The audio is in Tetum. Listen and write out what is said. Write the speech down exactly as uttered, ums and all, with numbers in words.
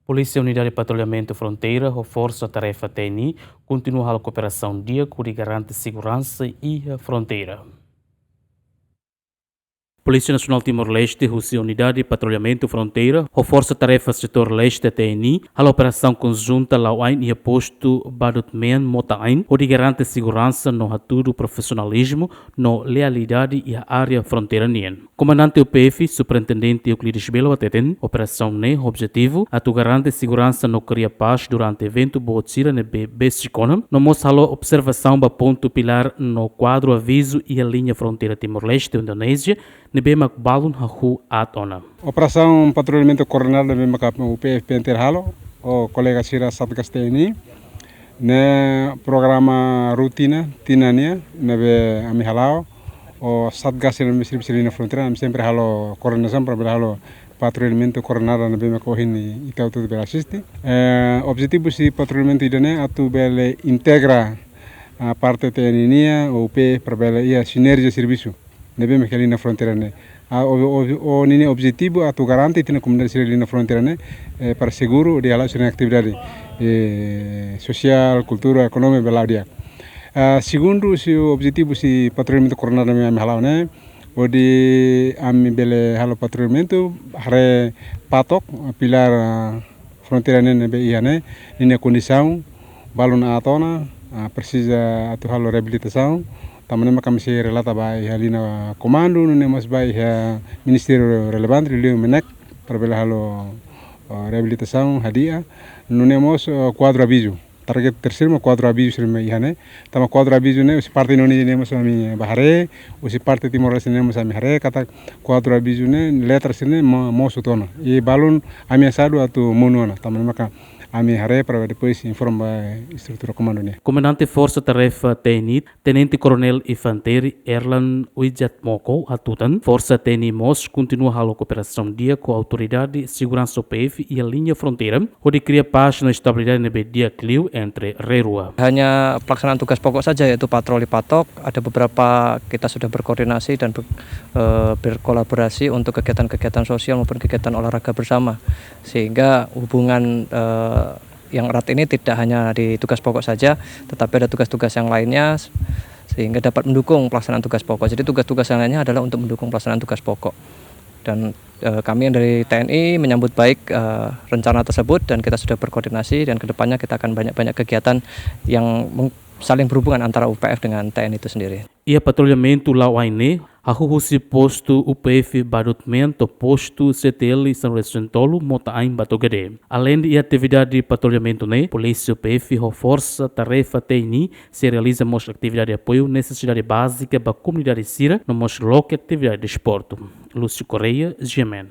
Polísia Unidade Patrullamentu Fronteira ho Forsa Tarefa T N I kontinua halo kooperasaun di'ak hodi garante seguransa iha fronteira. Polísia Nasionál Timor-Leste husi Unidade Patrullamentu Fronteira ho Forsa Tarefa Setór Leste T N I halo operasaun konjunta la'o ain iha postu Badut Mean, Mota Ain, hodi garante seguransa no hatudu profisionalizmu no lealdade iha área fronteira nian. Komandante U P F, Superintendente Euclides Belo hateten, operasaun ne'e objetivu atu garante seguransa no kria pás durante eventu boot sira ne'ebé besik ona, no mós halo observasaun ba pontu pilár no kuadru avizu iha liña fronteira Timor-Leste, Indonézia, ne'ebé mak balun hahú aat ona. Operasaun patrullamentu koordenadu ne'ebé maka U P F P N T R halo ho kolega sira Satgas T N I, ne'e programa rutina tinan nian ne'ebé ami hala'o ho Satgas sira ne'ebé servisu liña fronteira, ami sempre halo koordenasaun para bele halo patrullamentu koordenadu ne'ebé maka ohin ita hotu bele asiste. Eh, objetivu husi patrullamentu ida-ne'e atu bele integra, ah, parte T N I nian ho U P F para bele iha sinerjia servisu ne'ebé mak iha liña fronteira ne'e. Ah, o, o, o ninia objetivu atu garante tiha ona komunidade sira liña fronteira ne'e, eh, para seguru hodi hala'o sira-nia atividade, eh, sosiál, kultura, ekonomia bele la'o di'ak. Ah, segundu husi objetivu husi patrullamentu koordenadu ne'ebé ami hala'o ne'e, hodi ami bele halo patrullamentu haree patok, ah, pilár, ah, fronteira ne'e ne'ebé iha ne'e, ninia kondisaun balun aat ona, ah, presiza atu halo reabilitasaun. Tanba ne'e maka ami sei relata ba iha liña komandu, nune'e mós ba iha ministériu relevante, liuliu MNEK, para bele halo, ah, reabilitasaun hadi'a. Nune'e mós, ah, kuadru avizu. Target terseiru mak kuadru avizu sira-ne'e iha ne'e. Tanba kuadru avizu ne'e husi parte Indonézia ne'e mós ami bá haree, husi parte Timor-Leste ne'e mós ami haree, katak kuadru avizu ne'e letra sira-ne'e mo-, mosu tiha ona. I balun ameasadu atu monu ona. Tanba ne'e maka ami haree para depois informa ba estrutura komandu nian. Komandante Forsa Tarefa T N I, Tenente Koronél Infanteri Erlan Wijatmoko hatutan, Forsa T N I mós kontinua halo kooperasaun di'ak ho autoridade seguransa U P F iha liña fronteira, hodi kria pás no estabilidade ne'ebé di'ak liu entre rerua. Hanya pelaksanaan tugas pokok saja, yaitu patroli patok. Ada beberapa kita sudah berkoordinasi dan ber-, eh, berkolaborasi untuk kegiatan-kegiatan sosial maupun kegiatan olahraga bersama. Sehingga hubungan, eh, yang erat ini tidak hanya di tugas pokok saja, tetapi ada tugas-tugas yang lainnya, sehingga dapat mendukung pelaksanaan tugas pokok. Jadi, tugas-tugas yang lainnya adalah untuk mendukung pelaksanaan tugas pokok. Dan, eh, kami yang dari T N I menyambut baik, eh, rencana tersebut, dan kita sudah berkoordinasi, dan kedepannya kita akan banyak-banyak kegiatan yang meng-, saling berhubungan antara U P F dengan T N I itu sendiri. Iha patrullamentu la'o ain ne'e, hahú husi postu U P F Badut Mean to'o postu C T L São Lourenço Tolu, Mota Ain, Batugade. Aleinde iha atividade patrullamentu ne'e, Polísia U P F ho Forsa Tarefa T N I sei realiza mós atividade apoiu nesesidade bázika ba komunidade sira, no mós loke atividade desportu. Lúcio Correia, G M N.